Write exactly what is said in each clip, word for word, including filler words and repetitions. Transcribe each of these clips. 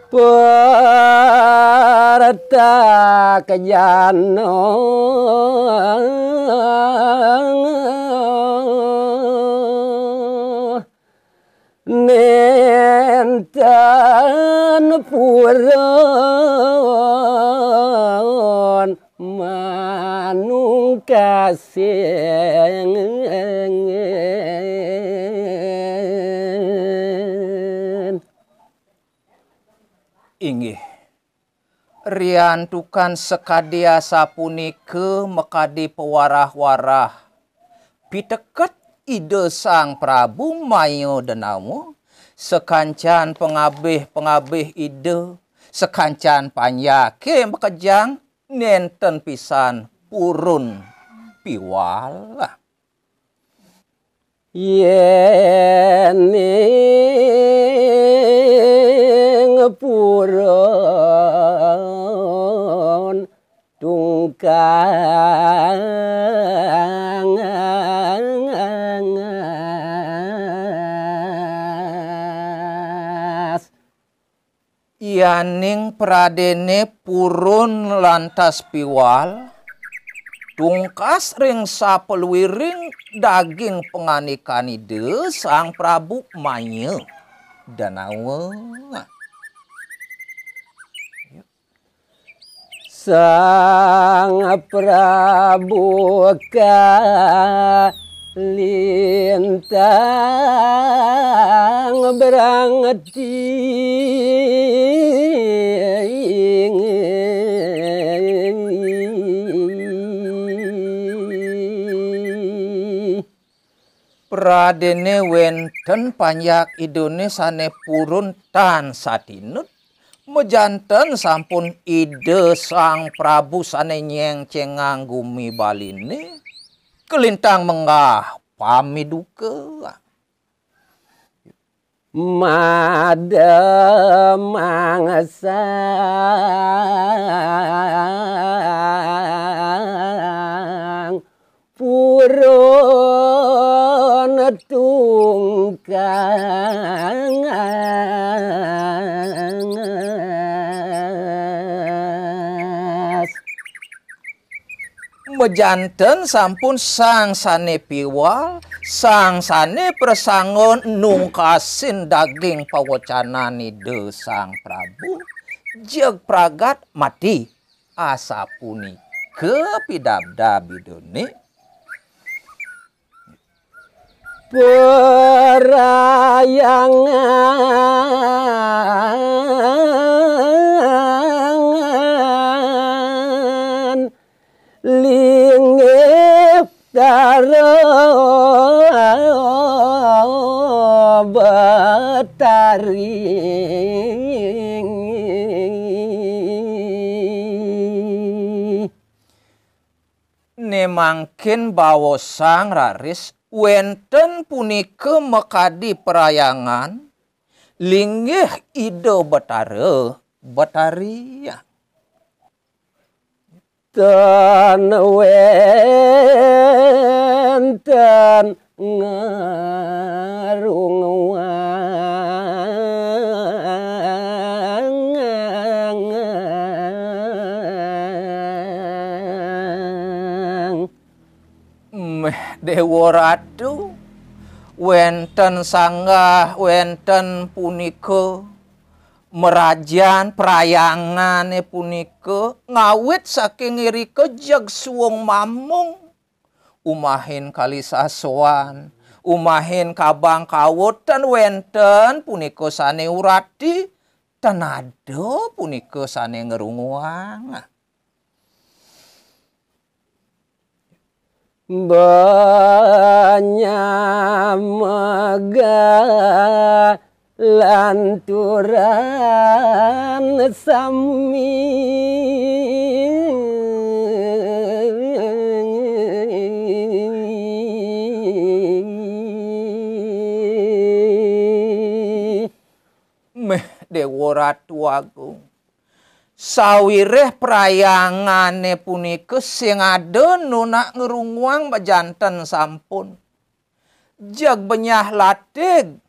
Pertak jano nenten purun manungkasin. Inggih, riantukan sakadi asapunika makadi pawarah-warah piteket Ida Sang Prabu Maya Denawa, sakancan pangabih-pangabih Ida, sakancan panjake makejang, nenten pisan purun piwal. Yening purun tungkangas. Yaning pradene purun lantas piwal, tungkas ring sapaluiring daging pangandikan Ida Sang Prabu Maya Denawa. Sang Prabu kalintang brangting. Pradene wenten panjak Idane sane purun tan satinut, majanten sampun Ida Sang Prabu sane nyengcengang gumi Baline, kalintang menggah pamiduka. Mada mangsang purun tungkangas. Majanten sampun sang sane piwal, sang sane prasangga nungkasin daging pawecanan Ida Sang Prabu, jeg pragat mati. Asapunika pidabdab Idane. Parayangan linggih Tara Betari. Ne mangkin baosang raris wenten punika makadi parayangan linggih Ida Betara Betari. Tan wenten ngarunguang. Meh Dewa Ratu, wenten sanggah, wenten punika merajan prayangane punika ngawit saking irika jeg suwung mamung. Umahin kali sasuan, umahin kabang kawutan wenten punika sane urati, tan ada punika sane ngrunguang. Banyamaga lanturan sami. Meh Dewa Ratu Agung. Sawireh prayangane punika sing ada nunas ngrunguang majanten sampun. Jeg benyah latig,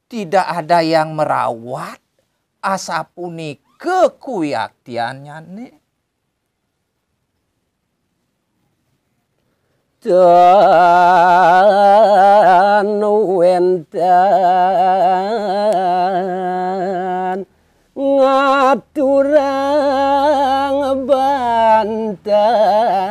tidak ada yang merawat, asapunika kuwiaktiannyané. Ngaturang bantengan.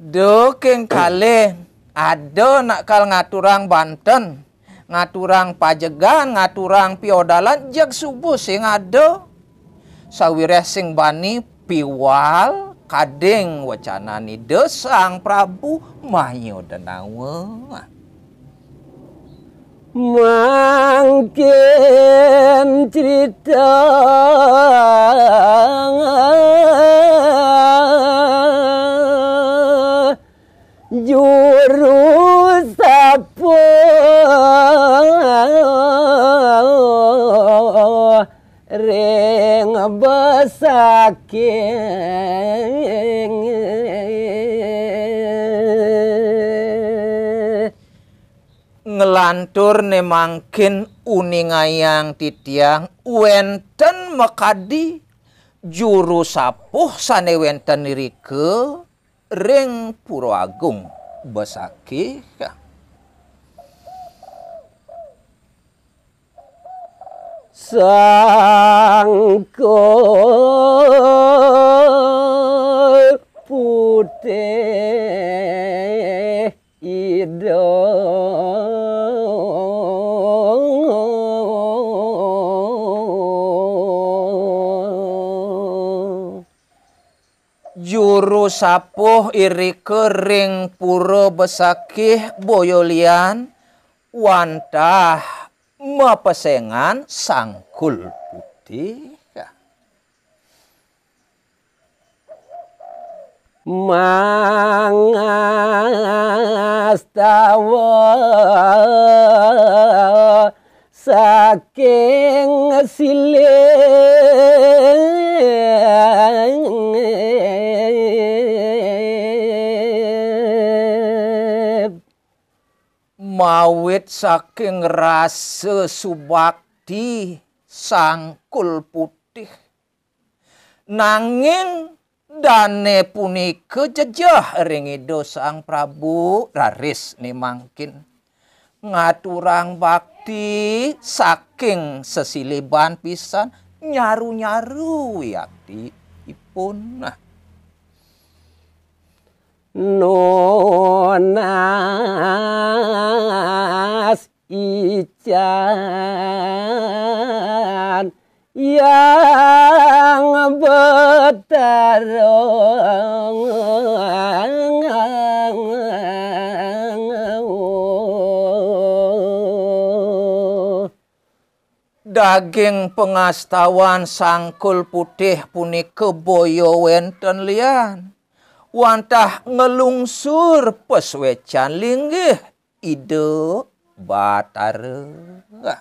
Duh, king kalih, ada nak kal ngaturang banten, ngaturang pajegan, ngaturang piodalan, jeg suba sing ada. Sawiréh sing bani piwal kading wecanan Ida Sang Prabu Mayadenawa. Mangkin crita juru sapuh ring besaking. Nglantur né mangkin uningayang titiang wénten makadi juru sapuh sané wénten irika ring Pura Agung Besakih. Sangkul putih Ida. Juru sapuh irika ring Pura Besakih boya lian wantah mapesengan sangkul putih. Mangastawa saking silih mawit saking rasa subakti sangkul putih. Nanging dané punika jejeh ring Ida Sang Prabu, raris né mangkin ngaturang bakti saking sesiliban pisan, nyaru-nyaru wiakti ipun. Nah. Nunas ican Hyang Betara. Daging pangastawan sangkul putih punika boya wénten lian, wantah nglungsur pasuécan linggih Ida Batara.